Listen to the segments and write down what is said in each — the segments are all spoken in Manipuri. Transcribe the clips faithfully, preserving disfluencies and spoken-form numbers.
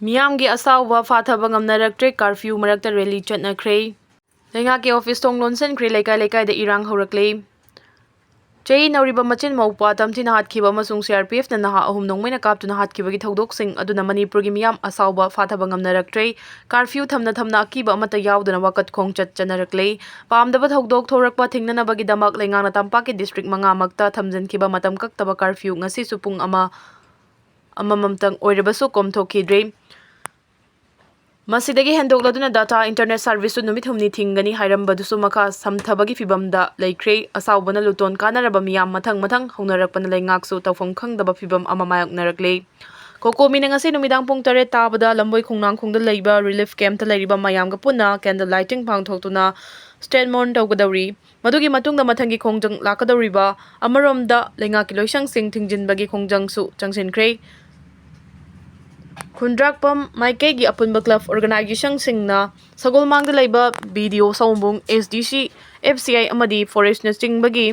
ꯃꯤꯌꯥꯝꯒꯤ ꯑꯁꯥꯎꯕ ꯐꯥꯊꯕ ꯉꯝꯅꯔꯛꯇ꯭ꯔꯦ, ꯀꯥꯔꯐ꯭ꯌꯨ ꯃꯔꯛꯇ ꯔꯦꯂꯤ ꯆꯠꯅꯈ꯭ꯔꯦ꯫ ꯂꯩꯉꯥꯛꯀꯤ ꯑꯣꯐꯤꯁ ꯊꯣꯡ ꯂꯣꯟꯁꯤꯟꯈ꯭ꯔꯦ, ꯂꯩꯀꯥꯏ ꯂꯩꯀꯥꯏꯗ ꯏꯔꯥꯡ ꯍꯧꯔꯛꯂꯦ꯫ ꯆꯍꯤ ꯅꯧꯔꯤꯕ ꯃꯆꯤꯟ ꯃꯧꯄ꯭ꯋꯥ ꯇꯝꯊꯤꯅ ꯍꯥꯠꯈꯤꯕ ꯑꯃꯁꯨꯡ ꯁꯤ ꯑꯥꯔ ꯄꯤ ꯑꯦꯐꯅ ꯅꯍꯥ ꯑꯍꯨꯝ ꯅꯣꯡꯃꯩꯅ ꯀꯥꯞꯇꯨꯅ ꯍꯥꯠꯈꯤꯕꯒꯤ ꯊꯧꯗꯣꯛꯁꯤꯡ ꯑꯗꯨꯅ ꯃꯅꯤꯄꯨꯔꯒꯤ ꯃꯤꯌꯥꯝ ꯑꯁꯥꯎꯕ ꯐꯥꯊꯕ ꯉꯝꯅꯔꯛꯇ꯭ꯔꯦ꯫ ꯀꯥꯔꯐ꯭ꯌꯨ ꯊꯝꯅ ꯊꯝꯅ ꯑꯀꯤꯕ ꯑꯃꯠꯇ ꯌꯥꯎꯗꯅ ꯋꯥꯀꯠ ꯈꯣꯡꯆꯠ ꯆꯠꯅꯔꯛꯂꯦ꯫ ꯄꯥꯝꯗꯕ ꯊꯧꯗꯣꯛ ꯊꯣꯔꯛꯄ ꯊꯤꯡꯅꯅꯕꯒꯤꯗꯃꯛ ꯂꯩꯉꯥꯛꯅ ꯇꯝꯄꯥꯛꯀꯤ ꯗꯤꯁꯇ꯭ꯔꯤꯛ ꯃꯉꯥꯃꯛꯇ ꯊꯝꯖꯤꯟꯈꯤꯕ ꯃꯇꯝ ꯀꯛꯇꯕ ꯀꯥꯔꯐ꯭ꯌꯨ ꯉꯁꯤꯁꯨ ꯄꯨꯡ ꯑꯃ ꯑꯃꯃꯝꯇꯪ ꯑꯣꯏꯔꯕꯁꯨ ꯀꯣꯝꯊꯣꯛꯈꯤꯗ꯭ꯔꯦ꯫ ꯃꯁꯤꯗꯒꯤ ꯍꯦꯟꯗꯣꯛꯂꯗꯨꯅ ꯗꯥꯇꯥ ꯏꯟꯇꯔꯅꯦꯠ ꯁꯥꯔꯚꯤꯁꯁꯨ ꯅꯨꯃꯤꯠ ꯍꯨꯝꯅꯤ ꯊꯤꯡꯒꯅꯤ ꯍꯥꯏꯔꯝꯕꯗꯨꯁꯨ ꯃꯈꯥ ꯁꯝꯊꯕꯒꯤ ꯐꯤꯕꯝꯗ ꯂꯩꯈ꯭ꯔꯦ꯫ ꯑꯁꯥꯎꯕꯅ ꯂꯨꯇꯣꯟ ꯀꯥꯟꯅꯔꯕ ꯃꯤꯌꯥꯝ ꯃꯊꯪ ꯃꯊꯪ ꯍꯧꯅꯔꯛꯄꯅ ꯂꯩꯉꯥꯛꯁꯨ ꯇꯧꯐꯝ ꯈꯪꯗꯕ ꯐꯤꯕꯝ ꯑꯃ ꯃꯥꯌꯣꯛꯅꯔꯛꯂꯦ꯫ ꯀꯣꯀꯣꯃꯤꯅ ꯉꯁꯤ ꯅꯨꯃꯤꯗꯥꯡ ꯄꯨꯡ ꯇꯔꯦꯠ ꯇꯥꯕꯗ ꯂꯝꯕꯣꯏ ꯈꯣꯡꯅꯥꯡꯈꯣꯡꯗ ꯂꯩꯕ ꯔꯤꯂꯤꯐ ꯀꯦꯝꯞꯇ ꯂꯩꯔꯤꯕ ꯃꯌꯥꯝꯒ ꯄꯨꯟꯅ ꯀꯦꯟꯗꯜ ꯂꯥꯏꯇꯤꯡ ꯄꯥꯡꯊꯣꯛꯇꯨꯅ ꯁ꯭ꯇꯦꯠ ꯃꯣꯔꯟ ꯇꯧꯒꯗꯧꯔꯤ꯫ ꯃꯗꯨꯒꯤ ꯃꯇꯨꯡꯗ ꯃꯊꯪꯒꯤ ꯈꯣꯡꯖꯪ ꯂꯥꯛꯀꯗꯧꯔꯤꯕ ꯑꯃꯔꯣꯝꯗ ꯂꯩꯉꯥꯛꯀꯤ ꯂꯣꯏꯁꯪꯁꯤꯡ ꯊꯤꯡꯖꯤꯟꯕꯒꯤ ꯈꯣꯡꯖꯪꯁꯨ ꯆꯪꯁꯤꯟꯈ꯭ꯔꯦ꯫ ꯈꯨꯟꯗ꯭ꯔꯥꯛꯄꯝ ꯃꯥꯏꯀꯩꯒꯤ ꯑꯄꯨꯟꯕ ꯀ꯭ꯂꯕ ꯑꯣꯔꯒꯅꯥꯏꯖꯦꯁꯟꯁꯤꯡꯅ ꯁꯒꯣꯜꯃꯥꯡꯗ ꯂꯩꯕ ꯕꯤ ꯗꯤ ꯑꯣ ꯁꯑꯣꯝꯕꯨꯡ, ꯑꯦꯁ ꯗꯤ ꯁꯤ, ꯑꯦꯐ ꯁꯤ ꯑꯥꯏ ꯑꯃꯗꯤ ꯐꯣꯔꯦꯁꯅꯆꯤꯡꯕꯒꯤ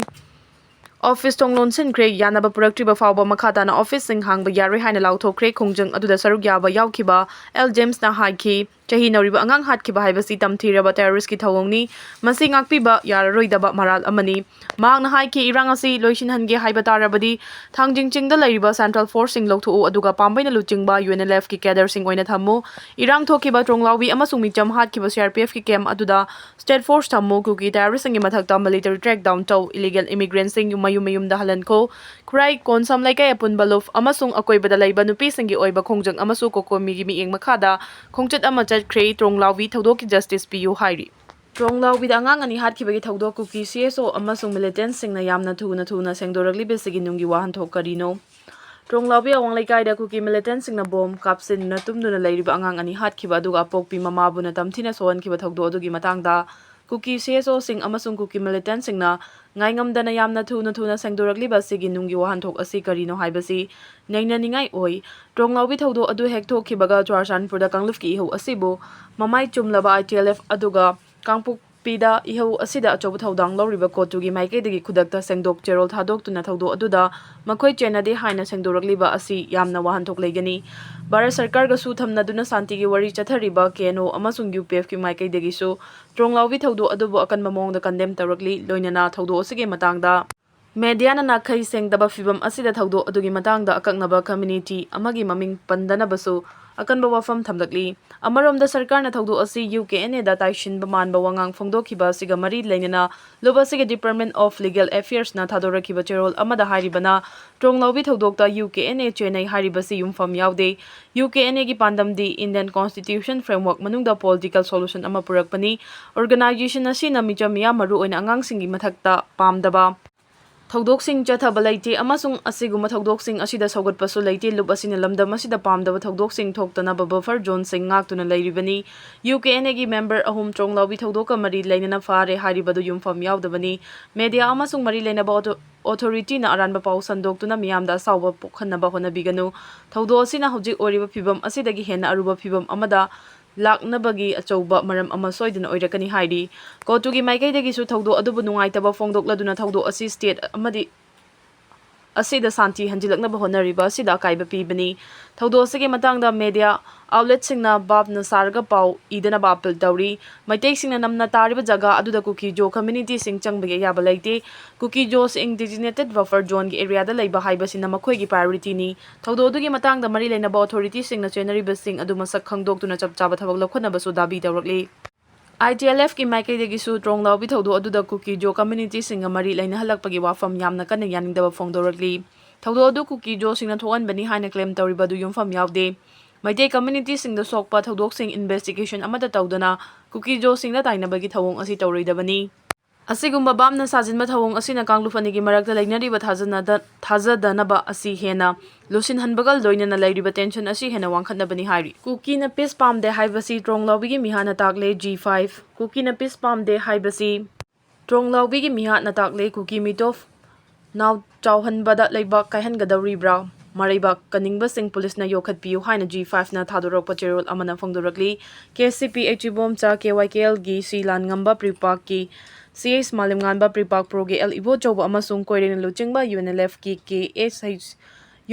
ꯑꯣꯐꯤꯁ ꯊꯣꯡ ꯂꯣꯟꯁꯤꯟꯈ꯭ꯔꯦ꯫ ꯌꯥꯅꯕ ꯄꯨꯔꯛꯇ꯭ꯔꯤꯕ ꯐꯥꯎꯕ ꯃꯈꯥ ꯇꯥꯅ ꯑꯣꯐꯤꯁꯁꯤꯡ ꯍꯥꯡꯕ ꯌꯥꯔꯣꯏ ꯍꯥꯏꯅ ꯂꯥꯎꯊꯣꯛꯈ꯭ꯔꯦ꯫ ꯈꯣꯡꯖꯪ ꯑꯗꯨꯗ ꯁꯔꯨꯛ ꯌꯥꯕ ꯌꯥꯎꯈꯤꯕ ꯑꯦꯜ ꯖꯦꯝꯁꯅ ꯍꯥꯏꯈꯤ, ꯆꯍꯤ ꯅꯧꯔꯤꯕ ꯑꯉꯥꯡ ꯍꯥꯠꯈꯤꯕ ꯍꯥꯏꯕꯁꯤ ꯇꯝꯊꯤꯔꯕ ꯇꯦꯔꯣꯔꯤꯁꯀꯤ ꯊꯧꯑꯣꯡꯅꯤ꯫ ꯃꯁꯤ ꯉꯥꯛꯄꯤꯕ ꯌꯥꯔꯔꯣꯏꯗꯕ ꯃꯔꯥꯜ ꯑꯃꯅꯤ꯫ ꯃꯍꯥꯛꯅ ꯍꯥꯏꯈꯤ, ꯏꯔꯥꯡ ꯑꯁꯤ ꯂꯣꯏꯁꯤꯟꯍꯟꯒꯦ ꯍꯥꯏꯕ ꯇꯥꯔꯕꯗꯤ ꯊꯥꯡꯖꯤꯡ ꯆꯤꯡꯗ ꯂꯩꯔꯤꯕ ꯁꯦꯟꯇ꯭ꯔꯦꯜ ꯐꯣꯔꯁꯁꯤꯡ ꯂꯧꯊꯣꯛꯎ, ꯑꯗꯨꯒ ꯄꯥꯝꯕꯩꯅ ꯂꯨꯆꯤꯡꯕ ꯌꯨ ꯑꯦꯟ ꯑꯦꯜ ꯑꯦꯐꯀꯤ ꯀꯦꯗꯔꯁꯤꯡ ꯑꯣꯏꯅ ꯊꯝꯃꯨ꯫ ꯏꯔꯥꯡ ꯊꯣꯛꯈꯤꯕ ꯇ꯭ꯔꯣꯡꯂꯥꯎꯕꯤ ꯑꯃꯁꯨꯡ ꯃꯤꯆꯝ ꯍꯥꯠꯈꯤꯕ ꯁꯤ ꯑꯥꯔ ꯄꯤ ꯑꯦꯐꯀꯤ ꯀꯦꯝꯞ ꯑꯗꯨꯗ ꯁ꯭ꯇꯦꯠ ꯐꯣꯔꯁ ꯊꯝꯃꯨ꯫ ꯀꯨꯀꯤ ꯇꯦꯔꯣꯔꯤꯁꯁꯤꯡꯒꯤ ꯃꯊꯛꯇ ꯃꯤꯂꯤꯇꯔꯤ ꯀ꯭ꯔꯦꯛꯗꯥꯎꯟ ꯇꯧ꯫ ꯏꯂꯤꯒꯦꯜ ꯏꯃꯤꯒ꯭ꯔꯦꯟꯠꯁꯤꯡ ꯃꯌꯨꯝ ꯃꯌꯨꯝꯗ ꯍꯜꯍꯟꯈꯣ꯫ ꯈꯨꯔꯥꯏ ꯀꯣꯟꯁꯝ ꯂꯩꯀꯥꯏ ꯑꯄꯨꯟꯕ ꯂꯨꯞ ꯑꯃꯁꯨꯡ ꯑꯀꯣꯏꯕꯗ ꯂꯩꯕ ꯅꯨꯄꯤꯁꯤꯡꯒꯤ ꯑꯣꯏꯕ ꯈꯣꯡꯖꯪ ꯑꯃꯁꯨ ꯀꯣꯀꯣꯃꯤꯒꯤ ꯃꯤꯠꯌꯦꯡ ꯃꯈꯥꯗ ꯈꯣꯡꯆꯠ ꯑꯃ ꯆꯠꯈ꯭ꯔꯦ꯫ ꯇ꯭ꯔꯣꯡꯂꯥꯎꯕꯤ ꯊꯧꯗꯣꯛꯀꯤ ꯖꯁꯇꯤꯁ ꯄꯤꯌꯨ ꯍꯥꯏꯔꯤ꯫ ꯇ꯭ꯔꯣꯡꯂꯥꯎꯕꯤꯗ ꯑꯉꯥꯡ ꯑꯅꯤ ꯍꯥꯠꯈꯤꯕꯒꯤ ꯊꯧꯗꯣꯛ ꯀꯨꯀꯤ ꯁꯤ ꯑꯦꯁ ꯑꯣ ꯑꯃꯁꯨꯡ ꯃꯤꯂꯤꯇꯦꯟꯠꯁꯤꯡꯅ ꯌꯥꯝꯅ ꯊꯨꯅ ꯊꯨꯅ ꯁꯦꯡꯗꯣꯔꯛꯂꯤꯕꯁꯤꯒꯤ ꯅꯨꯡꯒꯤ ꯋꯥꯍꯟꯊꯣꯛ ꯀꯔꯤꯅꯣ? ꯇ꯭ꯔꯣꯡꯂꯥꯎꯕꯤ ꯑꯋꯥꯡ ꯂꯩꯀꯥꯏꯗ ꯀꯨꯀꯤ ꯃꯤꯂꯤꯇꯦꯟꯠꯁꯤꯡꯅ ꯕꯣꯝ ꯀꯥꯞꯁꯤꯟꯗꯨꯅ ꯇꯨꯝꯗꯨꯅ ꯂꯩꯔꯤꯕ ꯑꯉꯥꯡ ꯑꯅꯤ ꯍꯥꯠꯈꯤꯕ ꯑꯗꯨꯒ ꯑꯄꯣꯛꯄꯤ ꯃꯃꯥꯕꯨꯅ ꯇꯝꯊꯤꯅ ꯁꯣꯛꯍꯟꯈꯤꯕ ꯊꯧꯗꯣꯛ ꯑꯗꯨꯒꯤ ꯃꯇꯥꯡꯗ ꯀꯨꯀꯤ ꯁꯤ ꯑꯦꯁ ꯑꯣꯁꯤꯡ ꯑꯃꯁꯨꯡ ꯀꯨꯀꯤ ꯃꯤꯂꯤꯇꯦꯟꯠꯁꯤꯡꯅ ꯉꯥꯏꯉꯝꯗꯅ ꯌꯥꯝꯅ ꯊꯨꯅ ꯊꯨꯅ ꯁꯦꯡꯗꯣꯔꯛꯂꯤꯕ ꯑꯁꯤꯒꯤ ꯅꯨꯡꯒꯤ ꯋꯥꯍꯟꯊꯣꯛ ꯑꯁꯤ ꯀꯔꯤꯅꯣ ꯍꯥꯏꯕꯁꯤ ꯅꯩꯅꯅꯤꯡꯉꯥꯏ ꯑꯣꯏ꯫ ꯇ꯭ꯔꯣꯡꯂꯥꯎꯕꯤ ꯊꯧꯗꯣꯛ ꯑꯗꯨ ꯍꯦꯛ ꯊꯣꯛꯈꯤꯕꯒ ꯆꯨꯔꯥꯆꯥꯟꯄꯨꯔꯗ ꯀꯥꯡꯂꯨꯞꯀꯤ ꯏꯍꯧ ꯑꯁꯤꯕꯨ ꯃꯃꯥꯏ ꯆꯨꯝꯂꯕ ꯑꯥꯏ ꯇꯤ ꯑꯦꯜ ꯑꯦꯐ ꯑꯗꯨꯒ ꯀꯥꯡꯄꯣꯛ ꯄꯤꯗ ꯏꯍꯧ ꯑꯁꯤꯗ ꯑꯆꯧꯕ ꯊꯧꯗꯥꯡ ꯂꯧꯔꯤꯕ ꯀꯣꯇꯨꯒꯤ ꯃꯥꯏꯀꯩꯗꯒꯤ ꯈꯨꯗꯛꯇ ꯁꯦꯡꯗꯣꯛ ꯆꯦꯔꯣꯜ ꯊꯥꯗꯣꯛꯇꯨꯅ ꯊꯧꯗꯣꯛ ꯑꯗꯨꯗ ꯃꯈꯣꯏ ꯆꯦꯟꯅꯗꯦ ꯍꯥꯏꯅ ꯁꯦꯡꯗꯣꯔꯛꯂꯤꯕ ꯑꯁꯤ ꯌꯥꯝꯅ ꯋꯥꯍꯟꯊꯣꯛ ꯂꯩꯒꯅꯤ꯫ ꯚꯥꯔꯠ ꯁꯔꯀꯥꯔꯒꯁꯨ ꯊꯝꯅꯗꯨꯅ ꯁꯥꯟꯇꯤꯒꯤ ꯋꯥꯔꯤ ꯆꯠꯊꯔꯤꯕ ꯀꯦ ꯑꯦꯟ ꯑꯣ ꯑꯃꯁꯨꯡ ꯌꯨ ꯄꯤ ꯑꯦꯐꯀꯤ ꯃꯥꯏꯀꯩꯗꯒꯤꯁꯨ ꯇ꯭ꯔꯣꯡꯂꯥꯎꯕꯤ ꯊꯧꯗꯣꯛ ꯑꯗꯨꯕꯨ ꯑꯀꯟꯕ ꯃꯑꯣꯡꯗ ꯀꯟꯗꯦꯝ ꯇꯧꯔꯛꯂꯤ꯫ ꯂꯣꯏꯅꯅ ꯊꯧꯗꯣꯛ ꯑꯁꯤꯒꯤ ꯃꯇꯥꯡꯗ ꯃꯦꯗꯤꯌꯥꯅ ꯅꯥꯈꯩ ꯁꯦꯡꯗꯕ ꯐꯤꯚꯝ ꯑꯁꯤꯗ ꯊꯧꯗꯣꯛ ꯑꯗꯨꯒꯤ ꯃꯇꯥꯡꯗ ꯑꯀꯛꯅꯕ ꯀꯝꯃ꯭ꯌꯨꯅꯤꯇꯤ ꯑꯃꯒꯤ ꯃꯃꯤꯡ ꯄꯟꯗꯅꯕꯁꯨ ꯑꯀꯟꯕ ꯋꯥꯐꯝ ꯊꯝꯂꯛꯂꯤ꯫ ꯑꯃꯔꯣꯝꯗ ꯁꯔꯀꯥꯔꯅ ꯊꯧꯗꯣꯛ ꯑꯁꯤ ꯌꯨ ꯀꯦ ꯑꯦꯟ ꯑꯦꯗ ꯇꯥꯏꯁꯤꯟꯕ ꯃꯥꯟꯕ ꯋꯥꯉꯥꯡ ꯐꯣꯡꯗꯣꯛꯈꯤꯕ ꯑꯁꯤꯒ ꯃꯔꯤ ꯂꯩꯅꯅ ꯂꯨꯞ ꯑꯁꯤꯒꯤ Department of Legal Affairsꯅ ꯊꯥꯗꯣꯔꯛꯈꯤꯕ ꯆꯦꯔꯣꯜ ꯑꯃꯗ ꯍꯥꯏꯔꯤꯕꯅ ꯇ꯭ꯔꯣꯡꯂꯥꯎꯕꯤ ꯊꯧꯗꯣꯛꯇ ꯌꯨ ꯀꯦ ꯑꯦꯟ ꯑꯦ ꯆꯦꯟꯅꯩ ꯍꯥꯏꯔꯤꯕꯁꯤ ꯌꯨꯝꯐꯝ ꯌꯥꯎꯗꯦ꯫ ꯌꯨ ꯀꯦ ꯑꯦꯟ ꯑꯦꯒꯤ ꯄꯥꯟꯗꯝꯗꯤ Indian Constitution framework ꯃꯅꯨꯡꯗ political solution ꯑꯃ ꯄꯨꯔꯛꯄꯅꯤ꯫ Organisation ꯑꯁꯤꯅ ꯃꯤꯆꯝ ꯃꯤꯌꯥꯝ, ꯃꯔꯨꯑꯣꯏꯅ ꯑꯉꯥꯡꯁꯤꯡꯒꯤ ꯃꯊꯛꯇ ꯄꯥꯝꯗꯕ ꯊꯧꯗꯣꯛꯁꯤꯡ ꯆꯠꯊꯕ ꯂꯩꯇꯦ ꯑꯃꯁꯨꯡ ꯑꯁꯤꯒꯨꯝꯕ ꯊꯧꯗꯣꯛꯁꯤꯡ ꯑꯁꯤꯗ ꯁꯧꯒꯠꯄꯁꯨ ꯂꯩꯇꯦ꯫ ꯂꯨꯞ ꯑꯁꯤꯅ ꯂꯝꯗꯝ ꯑꯁꯤꯗ ꯄꯥꯝꯗꯕ ꯊꯧꯗꯣꯛꯁꯤꯡ ꯊꯣꯛꯇꯅꯕ buffer zoneꯁꯤꯡ ꯉꯥꯛꯇꯨꯅ ꯂꯩꯔꯤꯕꯅꯤ꯫ ꯌꯨ ꯀꯦ ꯑꯦꯟ ꯑꯦꯒꯤ member ꯑꯍꯨꯝ ꯇ꯭ꯔꯣꯡꯂꯥꯎꯕꯤ ꯊꯧꯗꯣꯛꯀ ꯃꯔꯤ ꯂꯩꯅꯅ ꯐꯥꯔꯦ ꯍꯥꯏꯔꯤꯕꯗꯨ ꯌꯨꯝꯐꯝ ꯌꯥꯎꯗꯕꯅꯤ꯫ ꯃꯦꯗꯤꯌꯥ ꯑꯃꯁꯨꯡ ꯃꯔꯤ ꯂꯩꯅꯕ ꯑꯣꯊꯣ-, ꯑꯣꯊꯣꯔꯤꯇꯤꯅ ꯑꯔꯥꯟꯕ ꯄꯥꯎ ꯁꯟꯗꯣꯛꯇꯨꯅ ꯃꯤꯌꯥꯝꯗ ꯑꯁꯥꯎꯕ ꯄꯣꯛꯍꯟꯅꯕ ꯍꯣꯠꯅꯕꯤꯒꯅꯨ꯫ ꯊꯧꯗꯣꯛ ꯑꯁꯤꯅ ꯍꯧꯖꯤꯛ ꯑꯣꯏꯔꯤꯕ ꯐꯤꯚꯝ ꯑꯁꯤꯗꯒꯤ ꯍꯦꯟꯅ ꯑꯔꯨꯕ ꯐꯤꯚꯝ ꯑꯃꯗ ꯂꯥꯛꯅꯕꯒꯤ ꯑꯆꯧꯕ ꯃꯔꯝ ꯑꯃ ꯁꯣꯏꯗꯅ ꯑꯣꯏꯔꯛꯀꯅꯤ ꯍꯥꯏꯔꯤ꯫ ꯀꯣꯇꯨꯒꯤ ꯃꯥꯏꯀꯩꯗꯒꯤꯁꯨ ꯊꯧꯗꯣꯛ ꯑꯗꯨꯕꯨ ꯅꯨꯡꯉꯥꯏꯇꯕ ꯐꯣꯡꯗꯣꯛꯂꯗꯨꯅ ꯊꯧꯗꯣꯛ ꯑꯁꯤ state ꯑꯃꯗꯤ ꯑꯁꯤꯗ ꯁꯥꯟꯇꯤ ꯍꯟꯖꯤꯜꯂꯛꯅꯕ ꯍꯣꯠꯅꯔꯤꯕ ꯑꯁꯤꯗ ꯑꯀꯥꯏꯕ ꯄꯤꯕꯅꯤ꯫ ꯊꯧꯗꯣꯛ ꯑꯁꯤꯒꯤ ꯃꯇꯥꯡꯗ media outletꯁꯤꯡꯅ ꯚꯥꯞꯅ ꯁꯥꯔꯒ ꯄꯥꯎ ꯏꯗꯅꯕ appeal ꯇꯧꯔꯤ꯫ ꯃꯩꯇꯩꯁꯤꯡꯅ ꯅꯝꯅ ꯇꯥꯔꯤꯕ ꯖꯒꯥ ꯑꯗꯨꯗ ꯀꯨꯀꯤ ꯖꯣ communityꯁꯤꯡ ꯆꯪꯕꯒꯤ ꯑꯌꯥꯕ ꯂꯩꯇꯦ꯫ ꯀꯨꯀꯤ ꯖꯣꯁꯤꯡ designated buffer zoneꯒꯤ areaꯗ ꯂꯩꯕ ꯍꯥꯏꯕꯁꯤꯅ ꯃꯈꯣꯏꯒꯤ priorityꯅꯤ꯫ ꯊꯧꯗꯣꯛ ꯑꯗꯨꯒꯤ ꯃꯇꯥꯡꯗ ꯃꯔꯤ ꯂꯩꯅꯕ ꯑꯣꯊꯣꯔꯤꯇꯤꯁꯤꯡꯅ ꯆꯦꯟꯅꯔꯤꯕꯁꯤꯡ ꯑꯗꯨ ꯃꯁꯛ ꯈꯪꯗꯣꯛꯇꯨꯅ ꯆꯞ ꯆꯥꯕ ꯊꯕꯛ ꯂꯧꯈꯠꯅꯕꯁꯨ ꯗꯥꯕꯤ ꯇꯧꯔꯛꯂꯤ꯫ ꯑꯥꯏ ꯇꯤ ꯑꯦꯜ ꯑꯦꯐꯀꯤ ꯃꯥꯏꯀꯩꯗꯒꯤꯁꯨ ꯇ꯭ꯔꯣꯡꯂꯥꯎꯕꯤ ꯊꯧꯗꯣꯛ ꯑꯗꯨꯗ ꯀꯨꯀꯤ ꯖꯣ communityꯁꯤꯡꯒ ꯃꯔꯤ ꯂꯩꯅꯍꯜꯂꯛꯄꯒꯤ ꯋꯥꯐꯝ ꯌꯥꯝꯅ ꯀꯟꯅ ꯌꯥꯅꯤꯡꯗꯕ ꯐꯣꯡꯗꯣꯔꯛꯂꯤ꯫ ꯊꯧꯗꯣꯛ ꯑꯗꯨ ꯀꯨꯀꯤ ꯖꯣꯁꯤꯡꯅ ꯊꯣꯛꯍꯟꯕꯅꯤ ꯍꯥꯏꯅ claim ꯇꯧꯔꯤꯕ ꯑꯗꯨ ꯌꯨꯝꯐꯝ ꯌꯥꯎꯗꯦ꯫ ꯃꯩꯇꯩ communityꯁꯤꯡꯗ ꯁꯣꯛꯄ ꯊꯧꯗꯣꯛꯁꯤꯡ investigation ꯑꯃꯠꯇ ꯇꯧꯗꯅ ꯀꯨꯀꯤ ꯖꯣꯁꯤꯡꯗ ꯇꯥꯏꯅꯕꯒꯤ ꯊꯧꯑꯣꯡ ꯑꯁꯤ ꯇꯧꯔꯣꯏꯗꯕꯅꯤ꯫ ꯑꯁꯤꯒꯨꯝꯕ ꯚꯥꯞꯅ ꯁꯥꯖꯤꯟꯕ ꯊꯧꯑꯣꯡ ꯑꯁꯤꯅ ꯀꯥꯡꯂꯨꯞ ꯑꯅꯤꯒꯤ ꯃꯔꯛꯇ ꯂꯩꯅꯔꯤꯕ ꯊꯥꯖꯅꯗ-, ꯊꯥꯖꯗꯅꯕ ꯑꯁꯤ ꯍꯦꯟꯅ ꯂꯨꯁꯤꯟꯍꯟꯕꯒ ꯂꯣꯏꯅꯅ ꯂꯩꯔꯤꯕ tension ꯑꯁꯤ ꯍꯦꯟꯅ ꯋꯥꯡꯈꯠꯅꯕꯅꯤ ꯍꯥꯏꯔꯤ꯫ ꯀꯨꯀꯤꯅ peace ꯄꯥꯝꯗꯦ ꯍꯥꯏꯕꯁꯤ ꯇ꯭ꯔꯣꯡꯂꯥꯎꯕꯤꯒꯤ ꯃꯤꯍꯥꯠꯅ ꯇꯥꯛꯂꯦ꯫ G five. ꯀꯨꯀꯤꯅ peace ꯄꯥꯝꯗꯦ ꯍꯥꯏꯕꯁꯤ ꯇ꯭ꯔꯣꯡꯂꯥꯎꯕꯤꯒꯤ ꯃꯤꯍꯥꯠꯅ ꯇꯥꯛꯂꯦ꯫ ꯀꯨꯀꯤ ꯃꯤꯇꯣꯞ ꯅꯥꯎ ꯆꯥꯎꯍꯟꯕꯗ ꯂꯩꯕꯥꯛ ꯀꯥꯏꯍꯟꯒꯗꯧꯔꯤꯕ꯭ꯔꯥ? ꯃꯔꯩꯕꯥꯛ ꯀꯟꯅꯤꯡꯕꯁꯤꯡ ꯄꯨꯂꯤꯁꯅ ꯌꯣꯛꯈꯠꯄꯤꯌꯨ ꯍꯥꯏꯅ G five ꯅ ꯊꯥꯗꯣꯔꯛꯄ ꯆꯦꯔꯣꯜ ꯑꯃꯅ ꯐꯣꯡꯗꯣꯔꯛꯂꯤ꯫ KCP H ꯏꯕꯣꯝꯆꯥ, KYKL ꯒꯤ C ꯂꯥꯟꯉꯝꯕ ꯄ꯭ꯔꯤꯄꯥꯛꯀꯤ, C H ꯃꯥꯂꯦꯝꯉꯥꯟꯕ ꯄ꯭ꯔꯤꯄꯥꯛ, Pro ꯒꯤ L ꯏꯕꯣꯆꯧꯕ ꯑꯃꯁꯨꯡ ꯀꯣꯏꯔꯦꯡꯂꯨ ꯆꯤꯡꯕ UNLF ꯀꯤ K H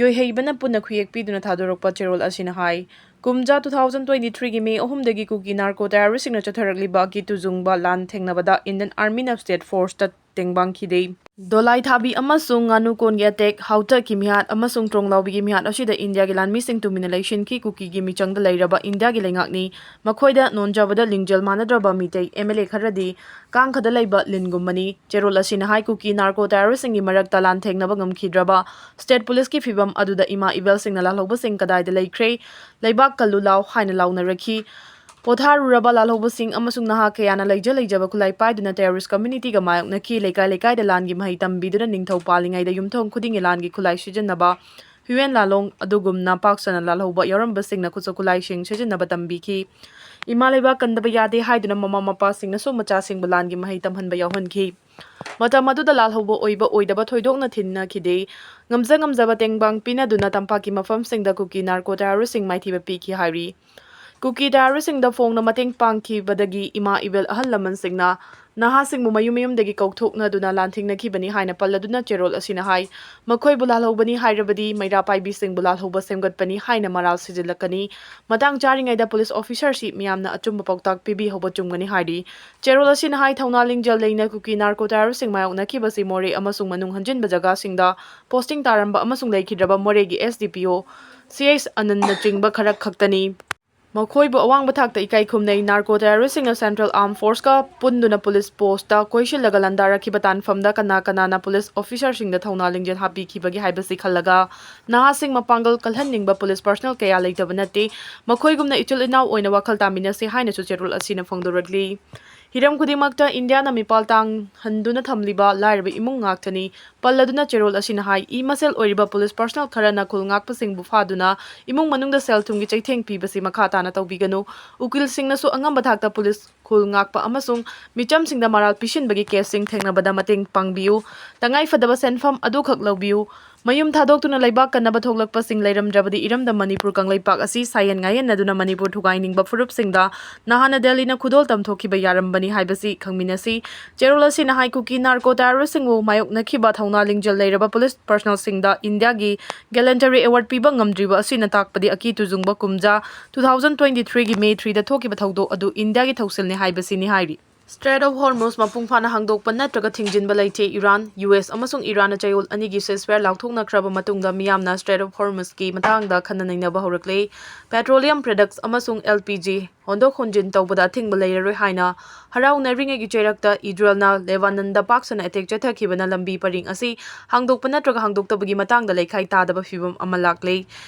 ꯌꯣꯏꯍꯩꯕꯅ ꯄꯨꯟꯅ ꯈꯨꯌꯦꯛ ꯄꯤꯗꯨꯅ ꯊꯥꯗꯣꯔꯛꯄ ꯆꯦꯔꯣꯜ ꯑꯁꯤꯅ ꯍꯥꯏ, ꯀꯨꯝꯖꯥ two thousand twenty three ꯒꯤ May ꯑꯍꯨꯝꯗꯒꯤ ꯀꯨꯀꯤ narco terrorist ꯁꯤꯡꯅ ꯆꯠꯊꯔꯛꯂꯤꯕ ꯑꯀꯤ ꯇꯨꯖꯨꯡꯕ ꯂꯥꯟ ꯊꯦꯡꯅꯕꯗ Indian Army ꯅ state force ꯇ ꯇꯦꯡꯕꯥꯡꯈꯤꯗꯦ꯫ ꯗꯣꯂꯥꯏ ꯊꯥꯕꯤ ꯑꯃꯁꯨꯡ ꯉꯥꯅꯨ ꯀꯣꯟꯒꯤ attack, ꯍꯥꯎꯇꯛꯀꯤ ꯃꯤꯍꯥꯠ ꯑꯃꯁꯨꯡ ꯇ꯭ꯔꯣꯡꯂꯥꯎꯕꯤꯒꯤ ꯃꯤꯍꯥꯠ ꯑꯁꯤꯗ ꯏꯟꯗꯤꯌꯥꯒꯤ ꯂꯥꯟꯃꯤꯁꯤꯡ ꯇꯨꯃꯤꯟꯅ ꯂꯩꯁꯤꯟꯈꯤ꯫ ꯀꯨꯀꯤꯒꯤ ꯃꯤꯆꯪꯗ ꯂꯩꯔꯕ ꯏꯟꯗꯤꯌꯥꯒꯤ ꯂꯩꯉꯥꯛꯅꯤ꯫ ꯃꯈꯣꯏꯗ ꯅꯣꯟꯖꯕꯗ ꯂꯤꯡꯖꯦꯜ ꯃꯥꯟꯅꯗ꯭ꯔꯕ ꯃꯤꯇꯩ MLA ꯈꯔꯗꯤ ꯀꯥꯡꯈꯗ ꯂꯩꯕ ꯂꯤꯟꯒꯨꯝꯕꯅꯤ꯫ ꯆꯦꯔꯣꯜ ꯑꯁꯤꯅ ꯍꯥꯏ, ꯀꯨꯀꯤ narco terrorist ꯁꯤꯡꯒꯤ ꯃꯔꯛꯇ ꯂꯥꯟꯊꯦꯡꯅꯕ ꯉꯝꯈꯤꯗ꯭ꯔꯕ state police ꯀꯤ ꯐꯤꯕꯝ ꯑꯗꯨꯗ ꯏꯃꯥ ꯏꯕꯦꯜꯁꯤꯡꯅ ꯂꯥꯜꯍꯧꯕꯁꯤꯡ ꯀꯗꯥꯏꯗ ꯂꯩꯈ꯭ꯔꯦ? ꯂꯩꯕꯥꯛ ꯀꯜꯂꯨ ꯂꯥꯎ ꯍꯥꯏꯅ ꯂꯥꯎꯅꯔꯛꯈꯤ꯫ ꯄꯣꯊꯥꯔꯨꯔꯕ ꯂꯥꯜꯍꯧꯕꯁꯤꯡ ꯑꯃꯁꯨꯡ ꯅꯍꯥ ꯀꯌꯥꯅ ꯂꯩꯖ ꯂꯩꯖꯕ ꯈꯨꯠꯂꯥꯏ ꯄꯥꯏꯗꯨꯅ terrorist community ꯒ ꯃꯥꯌꯣꯛꯅꯈꯤ꯫ ꯂꯩꯀꯥꯏ ꯂꯩꯀꯥꯏꯗ ꯂꯥꯟꯒꯤ ꯃꯍꯩ ꯇꯝꯕꯤꯗꯨꯅ ꯅꯤꯡꯊꯧ ꯄꯥꯜꯂꯤꯉꯩꯗ ꯌꯨꯝꯊꯣꯡ ꯈꯨꯗꯤꯡꯒꯤ ꯂꯥꯟꯒꯤ ꯈꯨꯠꯂꯥꯏ ꯁꯤꯖꯤꯟꯅꯕ, ꯍꯨꯏꯌꯦꯟ ꯂꯥꯂꯣꯡ ꯑꯗꯨꯒꯨꯝꯅ ꯄꯥꯛ ꯁꯟꯅ ꯂꯥꯜꯍꯧꯕ ꯌꯥꯎꯔꯝꯕꯁꯤꯡꯅ ꯈꯨꯠꯁꯨ ꯈꯨꯠꯂꯥꯏꯁꯤꯡ ꯁꯤꯖꯤꯟꯅꯕ ꯇꯝꯕꯤꯈꯤ꯫ ꯏꯃꯥ ꯂꯩꯕꯥꯛ ꯀꯟꯗꯕ ꯌꯥꯗꯦ ꯍꯥꯏꯗꯨꯅ ꯃꯃꯥ ꯃꯄꯥꯁꯤꯡꯅꯁꯨ ꯃꯆꯥꯁꯤꯡꯕꯨ ꯂꯥꯟꯒꯤ ꯃꯍꯩ ꯇꯝꯍꯟꯕ ꯌꯥꯎꯍꯟꯈꯤ꯫ ꯃꯇꯝ ꯑꯗꯨꯗ ꯂꯥꯜꯍꯧꯕ ꯑꯣꯏꯕ ꯑꯣꯏꯗꯕ ꯊꯣꯏꯗꯣꯛꯅ ꯊꯤꯅꯈꯤꯗꯦ꯫ ꯉꯝꯖ ꯉꯝꯖꯕ ꯇꯦꯡꯕꯥꯡ ꯄꯤꯅꯗꯨꯅ ꯇꯝꯄꯥꯛꯀꯤ ꯃꯐꯝꯁꯤꯡꯗ ꯀꯨꯀꯤ narco terrorist ꯁꯤꯡ ꯃꯥꯏꯊꯤꯕ ꯄꯤꯈꯤ ꯍꯥꯏꯔꯤ꯫ ꯀꯨꯀꯤ terrorist ꯁꯤꯡꯗ ꯐꯣꯡꯅ ꯃꯇꯦꯡ ꯄꯥꯡꯈꯤꯕꯗꯒꯤ ꯏꯃꯥ ꯏꯕꯦꯜ ꯑꯍꯜ ꯂꯃꯟꯁꯤꯡꯅ ꯅꯍꯥꯁꯤꯡꯕꯨ ꯃꯌꯨꯝ ꯃꯌꯨꯝꯗꯒꯤ ꯀꯧꯊꯣꯛꯅꯗꯨꯅ ꯂꯥꯟꯊꯦꯡꯅꯈꯤꯕꯅꯤ ꯍꯥꯏꯅ ꯄꯜꯂꯗꯨꯅ ꯆꯦꯔꯣꯜ ꯑꯁꯤꯅ ꯍꯥꯏ, ꯃꯈꯣꯏꯕꯨ ꯂꯥꯜꯍꯧꯕꯅꯤ ꯍꯥꯏꯔꯕꯗꯤ ꯃꯩꯔꯥ ꯄꯥꯏꯕꯤꯁꯤꯡꯕꯨ ꯂꯥꯜꯍꯧꯕ ꯁꯦꯝꯒꯠꯄꯅꯤ ꯍꯥꯏꯅ ꯃꯔꯥꯜ ꯁꯤꯖꯤꯜꯂꯛꯀꯅꯤ꯫ ꯃꯇꯥꯡ ꯆꯥꯔꯤꯉꯩꯗ police officer ꯁꯤ ꯃꯤꯌꯥꯝꯅ ꯑꯆꯨꯝꯕ ꯄꯥꯎꯇꯥꯛ ꯄꯤꯕꯤꯍꯧꯕ ꯆꯨꯝꯒꯅꯤ ꯍꯥꯏꯔꯤ꯫ ꯆꯦꯔꯣꯜ ꯑꯁꯤꯅ ꯍꯥꯏ, ꯊꯧꯅꯥ ꯂꯤꯡꯖꯦꯜ ꯂꯩꯅ ꯀꯨꯀꯤ narco terrorist ꯁꯤꯡ ꯃꯥꯌꯣꯛꯅꯈꯤꯕꯁꯤ ꯃꯣꯔꯦ ꯑꯃꯁꯨꯡ ꯃꯅꯨꯡ ꯍꯟꯖꯤꯟꯕ ꯖꯒꯥꯁꯤꯡꯗ posting ꯇꯥꯔꯝꯕ ꯑꯃꯁꯨꯡ ꯂꯩꯈꯤꯗ꯭ꯔꯕ ꯃꯣꯔꯦꯒꯤ SDPO, CH ꯑꯅꯟꯅꯆꯤꯡꯕ ꯈꯔ ꯈꯛꯇꯅꯤ꯫ ꯃꯈꯣꯏꯕꯨ ꯑꯋꯥꯡꯕ ꯊꯥꯛꯇ ꯏꯀꯥꯏ ꯈꯨꯝꯅꯩ꯫ Narco terrorist ꯁꯤꯡꯅ Central Armed Force ꯀ ꯄꯨꯟꯗꯨꯅ police post ꯇ ꯀꯣꯏꯁꯤꯜꯂꯒ ꯂꯥꯟꯗꯥꯔꯛꯈꯤꯕ ꯇꯥꯟꯐꯝꯗ ꯀꯅꯥ ꯀꯅꯥꯅ police officer ꯁꯤꯡꯗ ꯊꯧꯅꯥ ꯂꯤꯡꯖꯦꯜ ꯍꯥꯞꯄꯤꯈꯤꯕꯒꯦ ꯍꯥꯏꯕꯁꯤ ꯈꯜꯂꯒ ꯅꯍꯥꯁꯤꯡ ꯃꯄꯥꯡꯒꯜ ꯀꯜꯍꯟꯅꯤꯡꯕ police personnel ꯀꯌꯥ ꯂꯩꯇꯕ ꯅꯠꯇꯦ꯫ ꯃꯈꯣꯏꯒꯨꯝꯅ ꯏꯆꯤꯜ ꯏꯅꯥꯎ ꯑꯣꯏꯅ ꯋꯥꯈꯜ ꯇꯥꯃꯤꯟꯅꯁꯤ ꯍꯥꯏꯅꯁꯨ ꯆꯦꯔꯣꯜ ꯑꯁꯤꯅ ꯐꯣꯡꯗꯣꯔꯛꯂꯤ꯫ ꯍꯤꯔꯝ ꯈꯨꯗꯤꯡꯃꯛꯇ ꯏꯟꯗꯤꯌꯥꯅ ꯃꯤꯄꯥꯜ ꯇꯥꯡꯍꯟꯗꯨꯅ ꯊꯝꯂꯤꯕ ꯂꯥꯏꯔꯕ ꯏꯃꯨꯡ ꯉꯥꯛꯇꯅꯤ꯫ ꯄꯜꯂꯗꯨꯅ ꯆꯦꯔꯣꯜ ꯑꯁꯤꯅ ꯍꯥꯏ, ꯏ ꯃꯁꯦꯜ ꯑꯣꯏꯔꯤꯕ police personnel ꯈꯔꯅ ꯈꯨꯜ ꯉꯥꯛꯄꯁꯤꯡꯕꯨ ꯐꯥꯗꯨꯅ ꯏꯃꯨꯡ ꯃꯅꯨꯡꯗ ꯁꯦꯜ ꯊꯨꯝꯒꯤ ꯆꯩꯊꯦꯡ ꯄꯤꯕꯁꯤ ꯃꯈꯥ ꯇꯥꯅ ꯇꯧꯕꯤꯒꯅꯨ꯫ ꯎꯀꯤꯜꯁꯤꯡꯅꯁꯨ ꯑꯉꯝꯕ ꯊꯥꯛꯇ police, ꯈꯨꯜ ꯉꯥꯛꯄ ꯑꯃꯁꯨꯡ ꯃꯤꯆꯝꯁꯤꯡꯗ ꯃꯔꯥꯜ ꯄꯤꯁꯤꯟꯕꯒꯤ case ꯁꯤꯡ ꯊꯦꯡꯅꯕꯗ ꯃꯇꯦꯡ ꯄꯥꯡꯕꯤꯌꯨ꯫ ꯇꯉꯥꯏ ꯐꯗꯕ ꯁꯦꯟꯐꯝ ꯑꯗꯨꯈꯛ ꯂꯧꯕꯤꯌꯨ꯫ ꯃꯌꯨꯝ ꯊꯥꯗꯣꯛꯇꯨꯅ ꯂꯩꯕꯥꯛ ꯀꯟꯅꯕ ꯊꯣꯛꯂꯛꯄꯁꯤꯡ ꯂꯩꯔꯝꯗ꯭ꯔꯕꯗꯤ ꯏꯔꯝꯗꯝ ꯃꯅꯤꯄꯨꯔ ꯀꯪꯂꯩꯄꯥꯛ ꯑꯁꯤ ꯁꯥꯌꯦꯟ ꯉꯥꯌꯦꯟꯅꯗꯨꯅ ꯃꯅꯤꯄꯨꯔ ꯊꯨꯒꯥꯏꯅꯤꯡꯕ ꯐꯨꯔꯨꯞꯁꯤꯡꯗ ꯅꯍꯥꯟꯅ ꯗꯦꯜꯂꯤꯅ ꯈꯨꯗꯣꯜ ꯇꯝꯊꯣꯛꯈꯤꯕ ꯌꯥꯔꯝꯕꯅꯤ ꯍꯥꯏꯕꯁꯤ ꯈꯪꯃꯤꯟꯅꯁꯤ꯫ ꯆꯦꯔꯣꯜ ꯑꯁꯤꯅ ꯍꯥꯏ, ꯀꯨꯀꯤ ꯅꯥꯔꯀꯣ ꯇꯦꯔꯣꯔꯤꯁꯁꯤꯡꯕꯨ ꯃꯥꯌꯣꯛꯅꯈꯤꯕ ꯊꯧꯅꯥ ꯂꯤꯡꯖꯦꯜ ꯂꯩꯔꯕ ꯄꯨꯂꯤꯁ ꯄꯔꯁꯅꯦꯜꯁꯤꯡꯗ ꯏꯟꯗꯤꯌꯥꯒꯤ ꯒꯦꯂꯦꯟꯇꯔꯤ ꯑꯦꯋꯥꯔꯗ ꯄꯤꯕ ꯉꯝꯗ꯭ꯔꯤꯕ ꯑꯁꯤꯅ ꯇꯥꯛꯄꯗꯤ ꯑꯀꯤ ꯇꯨꯖꯨꯡꯕ ꯀꯨꯝꯖꯥ two thousand twenty-threeꯒꯤ May threeꯗ ꯊꯣꯛꯈꯤꯕ ꯊꯧꯗꯣꯛ ꯑꯗꯨ ꯏꯟꯗꯤꯌꯥꯒꯤ ꯊꯧꯁꯤꯜꯅꯤ ꯍꯥꯏꯕꯁꯤꯅꯤ ꯍꯥꯏꯔꯤ꯫ Strait of Hormuz ꯃꯄꯨꯡ ꯐꯥꯅ ꯍꯥꯡꯗꯣꯛꯄ ꯅꯠꯇ꯭ꯔꯒ ꯊꯤꯡꯖꯤꯟꯕ ꯂꯩꯇꯦ꯫ ꯏꯔꯥꯟ, ꯌꯨ ꯑꯦꯁ ꯑꯃꯁꯨꯡ ꯏꯔꯥꯟꯅ ꯆꯌꯣꯜ ꯑꯅꯤꯒꯤ ceasefire ꯂꯥꯎꯊꯣꯛꯅꯈ꯭ꯔꯕ ꯃꯇꯨꯡꯗ ꯃꯤꯌꯥꯝꯅ Strait of Hormuzꯀꯤ ꯃꯇꯥꯡꯗ ꯈꯟꯅ ꯅꯩꯅꯕ ꯍꯧꯔꯛꯂꯦ꯫ Petroleum products ꯑꯃꯁꯨꯡ L P G ꯍꯣꯟꯗꯣꯛ ꯍꯣꯟꯖꯤꯟ ꯇꯧꯕꯗ ꯑꯊꯤꯡꯕ ꯂꯩꯔꯔꯣꯏ ꯍꯥꯏꯅ ꯍꯔꯥꯎꯅꯔꯤꯉꯩꯒꯤ ꯆꯩꯔꯛꯇ ꯏꯖꯔꯦꯜꯅ ꯂꯦꯕꯥꯅꯟꯗ ꯄꯥꯛ ꯁꯟꯅ attack ꯆꯠꯊꯈꯤꯕꯅ ꯂꯝꯕꯤ ꯄꯔꯤꯡ ꯑꯁꯤ ꯍꯥꯡꯗꯣꯛꯄ ꯅꯠꯇ꯭ꯔꯒ ꯍꯥꯡꯗꯣꯛꯇꯕꯒꯤ ꯃꯇꯥꯡꯗ ꯂꯩꯈꯥꯏ ꯇꯥꯗꯕ ꯐꯤꯚꯝ ꯑꯃ ꯂꯥꯛꯂꯦ꯫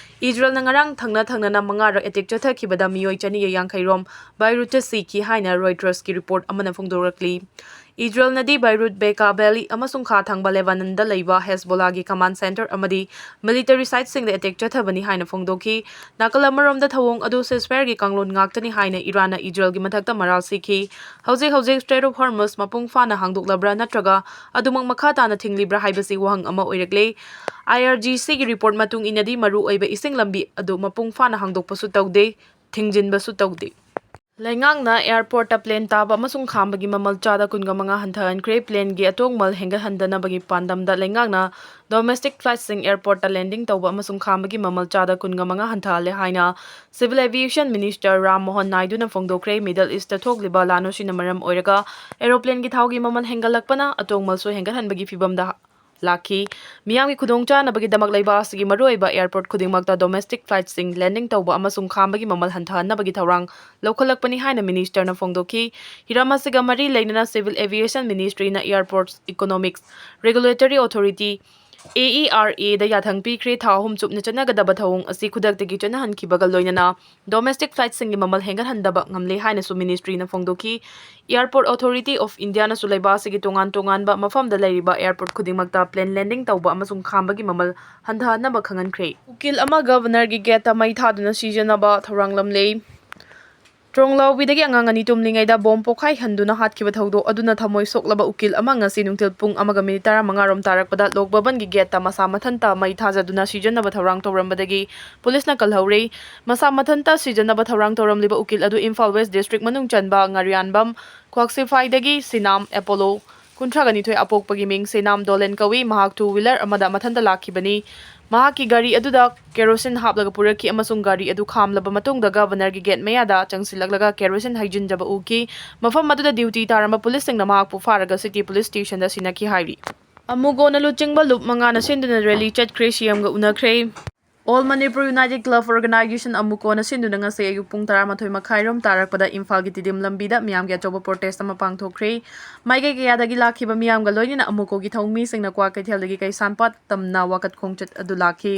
ꯏꯖꯔꯦꯜꯅ ꯉꯔꯥꯡ ꯊꯪꯅ ꯊꯪꯅꯅ ꯃꯉꯥꯔꯛ attack ꯆꯠꯊꯈꯤꯕꯗ ꯃꯤꯑꯣꯏ ꯆꯅꯤꯒ ꯌꯥꯡꯈꯩ ꯔꯣꯝ ꯕꯥꯏꯔꯨꯠꯇ ꯁꯤꯈꯤ ꯍꯥꯏꯅ Reutersꯀꯤ report ꯑꯃꯅ ꯐꯣꯡꯗꯣꯔꯛꯂꯤ꯫ ꯏꯖꯔꯦꯜꯅꯗꯤ ꯕꯥꯏꯔꯨꯠ, ꯕꯦꯀꯥ Valley ꯑꯃꯁꯨꯡ ꯈꯥ ꯊꯪꯕ ꯂꯦꯕꯥꯅꯟꯗ ꯂꯩꯕ ꯍꯦꯖꯕꯣꯂꯥꯒꯤ command centre ꯑꯃꯗꯤ military siteꯁꯤꯡꯗ attack ꯆꯠꯊꯕꯅꯤ ꯍꯥꯏꯅ ꯐꯣꯡꯗꯣꯛꯈꯤ꯫ ꯅꯥꯀꯜ ꯑꯃꯔꯣꯝꯗ ꯊꯧꯑꯣꯡ ꯑꯗꯨ ceasefireꯒꯤ ꯀꯥꯡꯂꯣꯟ ꯉꯥꯛꯇꯅꯤ ꯍꯥꯏꯅ ꯏꯔꯥꯟꯅ ꯏꯖꯔꯦꯜꯒꯤ ꯃꯊꯛꯇ ꯃꯔꯥꯜ ꯁꯤꯈꯤ꯫ ꯍꯧꯖꯤꯛ ꯍꯧꯖꯤꯛ Strait of Hormuz ꯃꯄꯨꯡ ꯐꯥꯅ ꯍꯥꯡꯗꯣꯛꯂꯕ꯭ꯔꯥ ꯅꯠꯇ꯭ꯔꯒ ꯑꯗꯨꯃꯛ ꯃꯈꯥ ꯇꯥꯅ ꯊꯤꯡꯂꯤꯕ꯭ꯔꯥ ꯍꯥꯏꯕꯁꯤ ꯋꯥꯍꯪ ꯑꯃ ꯑꯣꯏꯔꯛꯂꯦ꯫ IRGCꯒꯤ report ꯃꯇꯨꯡ ꯏꯟꯅꯗꯤ ꯃꯔꯨ ꯑꯣꯏꯕ ꯏꯁꯤꯡ ꯂꯝꯕꯤ ꯑꯗꯨ ꯃꯄꯨꯡ ꯐꯥꯅ ꯍꯥꯡꯗꯣꯛꯄꯁꯨ ꯇꯧꯗꯦ, ꯊꯤꯡꯖꯤꯟꯕꯁꯨ ꯇꯧꯗꯦ꯫ ꯂꯩꯉꯥꯛꯅ airportꯇ plane ꯇꯥꯕ ꯑꯃꯁꯨꯡ ꯈꯥꯝꯕꯒꯤ ꯃꯃꯜ ꯆꯥꯗ ꯀꯨꯟꯒ ꯃꯉꯥ ꯍꯟꯊꯍꯟꯈ꯭ꯔꯦ꯫ Planeꯒꯤ ꯑꯇꯣꯡꯃꯜ ꯍꯦꯟꯒꯠꯍꯟꯗꯅꯕꯒꯤ ꯄꯥꯟꯗꯝꯗ ꯂꯩꯉꯥꯛꯅ domestic flightꯁꯤꯡ airportꯇ landing ꯇꯧꯕ ꯑꯃꯁꯨꯡ ꯈꯥꯝꯕꯒꯤ ꯃꯃꯜ ꯆꯥꯗ ꯀꯨꯟꯒ ꯃꯉꯥ ꯍꯟꯊꯍꯜꯂꯦ ꯍꯥꯏꯅ Civil Aviation Minister Ram Mohan ꯅꯥꯏꯗꯨꯅ ꯐꯣꯡꯗꯣꯛꯈ꯭ꯔꯦ꯫ Middle Eastꯇ ꯊꯣꯛꯂꯤꯕ ꯂꯥꯟ ꯑꯁꯤꯅ ꯃꯔꯝ ꯑꯣꯏꯔꯒ aeroplaneꯒꯤ ꯊꯥꯎꯒꯤ ꯃꯃꯜ ꯍꯦꯟꯒꯠꯂꯛꯄꯅ ꯑꯇꯣꯡꯃꯜꯁꯨ ꯍꯦꯟꯒꯠꯍꯟꯕꯒꯤ ꯐꯤꯚꯝꯗ ꯂꯥꯛꯈꯤ꯫ ꯃꯤꯌꯥꯝꯒꯤ ꯈꯨꯗꯣꯡꯆꯥꯅꯕꯒꯤꯗꯃꯛ ꯂꯩꯕꯥꯛ ꯑꯁꯤꯒꯤ ꯃꯔꯨꯑꯣꯏꯕ airport ꯈꯨꯗꯤꯡꯃꯛꯇ domestic flightꯁꯤꯡ landing ꯇꯧꯕ ꯑꯃꯁꯨꯡ ꯈꯥꯝꯕꯒꯤ ꯃꯃꯜ ꯍꯟꯊꯍꯟꯅꯕꯒꯤ ꯊꯧꯔꯥꯡ ꯂꯧꯈꯠꯂꯛꯄꯅꯤ ꯍꯥꯏꯅ ministerꯅ ꯐꯣꯡꯗꯣꯛꯈꯤ꯫ ꯍꯤꯔꯝ ꯑꯁꯤꯒ ꯃꯔꯤ ꯂꯩꯅꯅ Civil Aviation Ministryꯅ Airports Economics Regulatory Authority, AERAꯗ ꯌꯥꯊꯪ ꯄꯤꯈ꯭ꯔꯦ꯫ ꯊꯥ ꯑꯍꯨꯝ ꯆꯨꯞꯅ ꯆꯠꯅꯒꯗꯕ ꯊꯧꯑꯣꯡ ꯑꯁꯤ ꯈꯨꯗꯛꯇꯒꯤ ꯆꯠꯅꯍꯟꯈꯤꯕꯒ ꯂꯣꯏꯅꯅ domestic flightꯁꯤꯡꯒꯤ ꯃꯃꯜ ꯍꯦꯟꯒꯠꯍꯟꯗꯕ ꯉꯝꯂꯦ ꯍꯥꯏꯅꯁꯨ ministryꯅ ꯐꯣꯡꯗꯣꯛꯈꯤ꯫ Airport Authority of Indiaꯅꯁꯨ ꯂꯩꯕꯥꯛ ꯑꯁꯤꯒꯤ ꯇꯣꯉꯥꯟ ꯇꯣꯉꯥꯟꯕ ꯃꯐꯝꯗ ꯂꯩꯔꯤꯕ airport ꯈꯨꯗꯤꯡꯃꯛꯇ plane landing ꯇꯧꯕ ꯑꯃꯁꯨꯡ ꯈꯥꯝꯕꯒꯤ ꯃꯃꯜ ꯍꯟꯊꯍꯟꯅꯕ ꯈꯪꯍꯟꯈ꯭ꯔꯦ꯫ ꯎꯀꯤꯜ ꯑꯃ governorꯒꯤ gateꯇ ꯃꯩ ꯊꯥꯗꯨꯅ ꯁꯤꯖꯅꯕ ꯊꯧꯔꯥꯡꯂꯝꯂꯦ꯫ ꯇ꯭ꯔꯣꯡꯂꯥꯎꯕꯤꯗꯒꯤ ꯑꯉꯥꯡ ꯑꯅꯤ ꯇꯨꯝꯂꯤꯉꯩꯗ ꯕꯣꯝ ꯄꯣꯈꯥꯏꯍꯟꯗꯨꯅ ꯍꯥꯠꯈꯤꯕ ꯊꯧꯗꯣꯛ ꯑꯗꯨꯅ ꯊꯃꯣꯏ ꯁꯣꯛꯂꯕ ꯎꯀꯤꯜ ꯑꯃ ꯉꯁꯤ ꯅꯨꯡꯊꯤꯜ ꯄꯨꯡ ꯑꯃꯒ ꯃꯤꯅꯤꯠ ꯇꯔꯥꯃꯉꯥ ꯔꯣꯝ ꯇꯥꯔꯛꯄꯗ ꯂꯣꯛ ꯚꯕꯟꯒꯤ ꯒꯦꯠꯇ ꯃꯁꯥ ꯃꯊꯟꯇ ꯃꯩ ꯊꯥꯖꯗꯨꯅ ꯁꯤꯖꯟꯅꯕ ꯊꯧꯔꯥꯡ ꯇꯧꯔꯝꯕꯗꯒꯤ ꯄꯨꯂꯤꯁꯅ ꯀꯜꯍꯧꯔꯦ꯫ ꯃꯁꯥ ꯃꯊꯟꯇ ꯁꯤꯖꯟꯅꯕ ꯊꯧꯔꯥꯡ ꯇꯧꯔꯝꯂꯤꯕ ꯎꯀꯤꯜ ꯑꯗꯨ ꯏꯝꯐꯥꯜ ꯋꯦꯁ ꯗꯤꯁꯇ꯭ꯔꯤꯛ ꯃꯅꯨꯡ ꯆꯟꯕ ꯉꯥꯔꯤꯌꯥꯟꯕꯝ ꯈ꯭ꯋꯥꯛꯁꯤꯐꯥꯏꯗꯒꯤ ꯁꯤꯅꯥꯝ ꯑꯦꯄꯣꯂꯣ ꯀꯨꯟꯊ꯭ꯔꯥꯒ ꯅꯤꯊꯣꯏ ꯑꯄꯣꯛꯄꯒꯤ ꯃꯤꯡ ꯁꯤꯅꯥꯝ ꯗꯣꯂꯦꯟ ꯀꯧꯏ꯫ ꯃꯍꯥꯛ ꯇꯨ ꯋꯤꯂꯔ ꯑꯃꯗ ꯃꯊꯟꯇ ꯂꯥꯛꯈꯤꯕꯅꯤ꯫ ꯃꯍꯥꯛꯀꯤ ꯒꯥꯔꯤ ꯑꯗꯨꯗ ꯀꯦꯔꯣꯁꯤꯟ ꯍꯥꯞꯂꯒ ꯄꯨꯔꯛꯈꯤ ꯑꯃꯁꯨꯡ ꯒꯥꯔꯤ ꯑꯗꯨ ꯈꯥꯝꯂꯕ ꯃꯇꯨꯡꯗ ꯒꯚꯔꯅꯔꯒꯤ ꯒꯦꯠ ꯃꯌꯥꯗ ꯆꯪꯁꯤꯜꯂꯛꯂꯒ ꯀꯦꯔꯣꯁꯤꯟ ꯍꯩꯖꯤꯟꯖꯕ ꯎꯈꯤ꯫ ꯃꯐꯝ ꯑꯗꯨꯗ ꯗ꯭ꯌꯨꯇꯤ ꯇꯥꯔꯝꯕ ꯄꯨꯂꯤꯁꯁꯤꯡꯅ ꯃꯍꯥꯛꯄꯨ ꯐꯥꯔꯒ ꯁꯤꯇꯤ ꯄꯨꯂꯤꯁ ꯁ꯭ꯇꯦꯁꯟꯗ ꯁꯤꯟꯅꯈꯤ ꯍꯥꯏꯔꯤ꯫ ꯑꯃꯨꯒꯣꯅ ꯂꯨꯆꯤꯡꯕ ꯂꯨꯞ ꯃꯉꯥꯅ ꯁꯤꯟꯗꯨꯅ ꯔꯦꯂꯤ ꯆꯠꯈ꯭ꯔꯦ, ꯁꯤꯑꯦꯝꯒ ꯎꯅꯈ꯭ꯔꯦ꯫ All Manipur united club organisation ꯑꯃꯨꯀꯣꯅ ꯁꯤꯟꯗꯨꯅ ꯉꯁꯤ ꯑꯌꯨꯛ ꯄꯨꯡ ꯇꯔꯥꯃꯥꯊꯣꯏ ꯃꯈꯥꯏꯔꯣꯝ ꯇꯥꯔꯛꯄꯗ ꯏꯝꯐꯥꯜꯒꯤ ꯇꯤꯗꯤꯝ ꯂꯝꯕꯤꯗ ꯃꯤꯌꯥꯝꯒꯤ ꯑꯆꯧꯕ ꯄ꯭ꯔꯣꯇꯦꯁ ꯑꯃ ꯄꯥꯡꯊꯣꯛꯈ꯭ꯔꯦ꯫ ꯃꯥꯏꯀꯩ ꯀꯌꯥꯗꯒꯤ ꯂꯥꯛꯈꯤꯕ ꯃꯤꯌꯥꯝꯒ ꯂꯣꯏꯅꯅ ꯑꯃꯨꯀꯣꯒꯤ ꯊꯧꯃꯤꯁꯤꯡꯅ ꯀ꯭ꯋꯥꯀꯩꯊꯦꯜꯗꯒꯤ ꯀꯩꯁꯥꯝꯄꯥꯠ ꯇꯝꯅ ꯋꯥꯀꯠ ꯈꯣꯡꯆꯠ ꯑꯗꯨ ꯂꯥꯛꯈꯤ꯫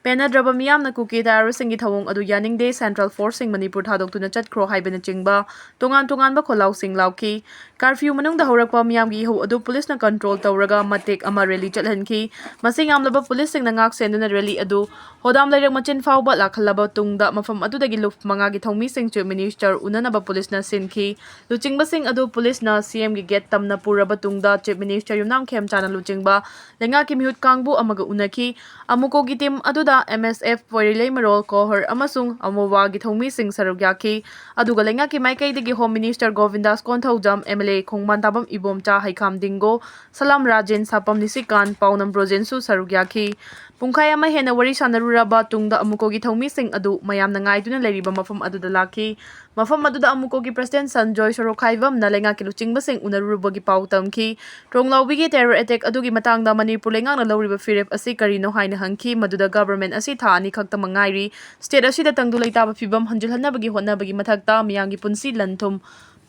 ꯄꯦꯟꯅꯗ꯭ꯔꯕ ꯃꯤꯌꯥꯝꯅ ꯀꯨꯀꯤ ꯇꯦꯔꯣꯔꯤꯁꯁꯤꯡꯒꯤ ꯊꯧꯑꯣꯡ ꯑꯗꯨ ꯌꯥꯅꯤꯡꯗꯦ, ꯁꯦꯟꯇ꯭ꯔꯦꯜ ꯐꯣꯔꯁꯁꯤꯡ ꯃꯅꯤꯄꯨꯔ ꯊꯥꯗꯣꯛꯇꯨꯅ ꯆꯠꯈ꯭ꯔꯣ ꯍꯥꯏꯕꯅꯆꯤꯡꯕ ꯇꯣꯉꯥꯟ ꯇꯣꯉꯥꯟꯕ ꯈꯣꯜꯂꯥꯎꯁꯤꯡ ꯂꯥꯎꯈꯤ꯫ ꯀꯥꯔꯐ꯭ꯌꯨ ꯃꯅꯨꯡꯗ ꯍꯧꯔꯛꯄ ꯃꯤꯌꯥꯝꯒꯤ ꯏꯍꯧ ꯑꯗꯨ ꯄꯨꯂꯤꯁꯅ ꯀꯟꯇ꯭ꯔꯣꯜ ꯇꯧꯔꯒ ꯃꯇꯦꯛ ꯑꯃ ꯔꯦꯂꯤ ꯆꯠꯍꯟꯈꯤ꯫ ꯃꯁꯤꯡ ꯌꯥꯝꯂꯕ ꯄꯨꯂꯤꯁꯁꯤꯡꯅ ꯉꯥꯛ ꯁꯦꯟꯗꯨꯅ ꯔꯦꯂꯤ ꯑꯗꯨ ꯍꯣꯗꯥꯝ ꯂꯩꯔꯛ ꯃꯆꯤꯟ ꯐꯥꯎꯕ ꯂꯥꯛꯍꯜꯂꯕ ꯇꯨꯡꯗ ꯃꯐꯝ ꯑꯗꯨꯗꯒꯤ ꯂꯨꯞ ꯃꯉꯥꯒꯤ ꯊꯧꯃꯤꯁꯤꯡ ꯆꯤꯐ ꯃꯤꯅꯤꯁꯇꯔ ꯎꯅꯅꯕ ꯄꯨꯂꯤꯁꯅ ꯁꯤꯟꯈꯤ꯫ ꯂꯨꯆꯤꯡꯕꯁꯤꯡ ꯑꯗꯨ ꯄꯨꯂꯤꯁꯅ ꯁꯤꯑꯦꯝꯒꯤ ꯒꯦꯠ ꯇꯝꯅ ꯄꯨꯔꯕ ꯇꯨꯡꯗ ꯆꯤꯐ ꯃꯤꯅꯤꯁꯇꯔ ꯌꯨꯝꯅꯥꯝ ꯈꯦꯝꯆꯥꯅ ꯂꯨꯆꯤꯡꯕ ꯂꯩꯉꯥꯛꯀꯤ ꯃꯤꯍꯨꯠ ꯀꯥꯡꯕꯨ ꯑꯃꯒ ꯎꯅꯈꯤ꯫ ꯑꯃꯨꯀꯣꯒꯤ ꯇꯤꯝ ꯑꯗꯨꯗ ꯑꯦꯝ ꯑꯦꯁ ꯑꯦꯐ, ꯄꯣꯏꯔꯤꯂꯩꯃꯔꯣꯜ, ꯀꯣꯍꯔ ꯑꯃꯁꯨꯡ ꯑꯃꯣꯋꯥꯒꯤ ꯊꯧꯃꯤꯁꯤꯡ ꯁꯔꯨꯛ ꯌꯥꯈꯤ꯫ ꯑꯗꯨꯒ ꯂꯩꯉꯥꯛꯀꯤ ꯃꯥꯏꯀꯩꯗꯒꯤ home minister Gobindas Konthoujam, M L A Khongbantabam Ibomcha, Heikham Dingo, Salam Rajen, Sapam Nishikan, Paonam ꯕ꯭ꯔꯣꯖꯦꯟꯁꯨ ꯁꯔꯨꯛ ꯌꯥꯈꯤ꯫ ꯄꯨꯡꯈꯥꯏ ꯑꯃ ꯍꯦꯟꯅ ꯋꯥꯔꯤ ꯁꯥꯟꯅꯔꯨꯔꯕ ꯇꯨꯡꯗ ꯑꯃꯨꯀꯣꯒꯤ ꯊꯧꯃꯤꯁꯤꯡ ꯑꯗꯨ ꯃꯌꯥꯝꯅ ꯉꯥꯏꯗꯨꯅ ꯂꯩꯔꯤꯕ ꯃꯐꯝ ꯑꯗꯨꯗ ꯂꯥꯛꯈꯤ꯫ ꯃꯐꯝ ꯑꯗꯨꯗ ꯑꯃꯨꯀꯣꯒꯤ ꯄ꯭ꯔꯁꯤꯗꯦꯟꯠ ꯁꯟꯖꯣꯏ ꯁꯣꯔꯣꯈꯥꯏꯕꯝꯅ ꯂꯩꯉꯥꯛꯀꯤ ꯂꯨꯆꯤꯡꯕꯁꯤꯡ ꯎꯅꯔꯨꯔꯕꯒꯤ ꯄꯥꯎ ꯇꯝꯈꯤ꯫ ꯇ꯭ꯔꯣꯡꯂꯥꯎꯕꯤꯒꯤ ꯇꯦꯔꯣꯔ ꯑꯦꯇꯦꯛ ꯑꯗꯨꯒꯤ ꯃꯇꯥꯡꯗ ꯃꯅꯤꯄꯨꯔ ꯂꯩꯉꯥꯛꯅ ꯂꯧꯔꯤꯕ ꯐꯤꯔꯦꯞ ꯑꯁꯤ ꯀꯔꯤꯅꯣ ꯍꯥꯏꯅ ꯍꯪꯈꯤ, ꯃꯗꯨꯗ ꯒꯚꯔꯟꯃꯦꯟꯠ ꯑꯁꯤ ꯊꯥ ꯑꯅꯤ ꯈꯛꯇꯃꯛ ꯉꯥꯏꯔꯤ, ꯁ꯭ꯇꯦꯠ ꯑꯁꯤꯗ ꯇꯪꯗꯨ ꯂꯩꯇꯥꯕ ꯐꯤꯚꯝ ꯍꯟꯖꯤꯜꯍꯟꯅꯕꯒꯤ ꯍꯣꯠꯅꯕꯒꯤ ꯃꯊꯛꯇ ꯃꯤꯌꯥꯝꯒꯤ ꯄꯨꯟꯁꯤ ꯂꯟ ꯊꯨꯝ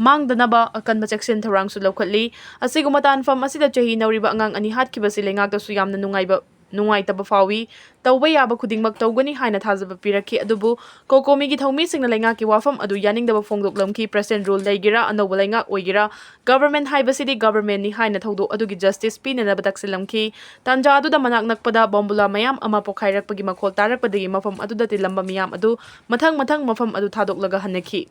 ꯃꯥꯡꯗꯅꯕ ꯑꯀꯟꯕ ꯆꯦꯛꯁꯤꯟ ꯊꯧꯔꯥꯡꯁꯨ ꯂꯧꯈꯠꯂꯤ꯫ ꯑꯁꯤꯒꯨꯝꯕ ꯇꯥꯟꯐꯝ ꯑꯁꯤꯗ ꯆꯍꯤ ꯅꯧꯔꯤꯕ ꯑꯉꯥꯡ ꯑꯅꯤ ꯍꯥꯠꯈꯤꯕꯁꯤ ꯂꯩꯉꯥꯛꯇꯁꯨ ꯌꯥꯝꯅ ꯅꯨꯡꯉꯥꯏꯕ, ꯅꯨꯡꯉꯥꯏꯇꯕ ꯐꯥꯎꯏ꯫ ꯇꯧꯕ ꯌꯥꯕ ꯈꯨꯗꯤꯡꯃꯛ ꯇꯧꯒꯅꯤ ꯍꯥꯏꯅ ꯊꯥꯖꯕ ꯄꯤꯔꯛꯈꯤ꯫ ꯑꯗꯨꯕꯨ ꯀꯣꯀꯣꯃꯤꯒꯤ ꯊꯧꯃꯤꯁꯤꯡꯅ ꯂꯩꯉꯥꯛꯀꯤ ꯋꯥꯐꯝ ꯑꯗꯨ ꯌꯥꯅꯤꯡꯗꯕ ꯐꯣꯡꯗꯣꯛꯂꯝꯈꯤ꯫ ꯄ꯭ꯔꯁꯤꯗꯦꯟꯠ ꯔꯨꯜ ꯂꯩꯒꯦꯔꯥ, ꯑꯅꯧꯕ ꯂꯩꯉꯥꯛ ꯑꯣꯏꯒꯦꯔꯥ, ꯒꯚꯔꯟꯃꯦꯟꯠ ꯍꯥꯏꯕꯁꯤꯗꯤ ꯒꯚꯔꯟꯃꯦꯟꯠꯅꯤ ꯍꯥꯏꯅ ꯊꯧꯗꯣꯛ ꯑꯗꯨꯒꯤ ꯖꯁꯇꯤꯁ ꯄꯤꯅꯅꯕ ꯇꯛꯁꯤꯜꯂꯝꯈꯤ꯫ ꯇꯥꯟꯖꯥ ꯑꯗꯨꯗ ꯃꯅꯥꯛ ꯅꯛꯄꯗ ꯕꯣꯝꯕꯨꯂꯥ ꯃꯌꯥꯝ ꯑꯃ ꯄꯣꯈꯥꯏꯔꯛꯄꯒꯤ ꯃꯈꯣꯜ ꯇꯥꯔꯛꯄꯗꯒꯤ ꯃꯐꯝ ꯑꯗꯨꯗ ꯇꯤꯜꯂꯝꯕ ꯃꯤꯌꯥꯝ ꯑꯗꯨ ꯃꯊꯪ ꯃꯊꯪ ꯃꯐꯝ ꯑꯗꯨ ꯊꯥꯗꯣꯛꯂꯒ ꯍꯟꯅꯈꯤ꯫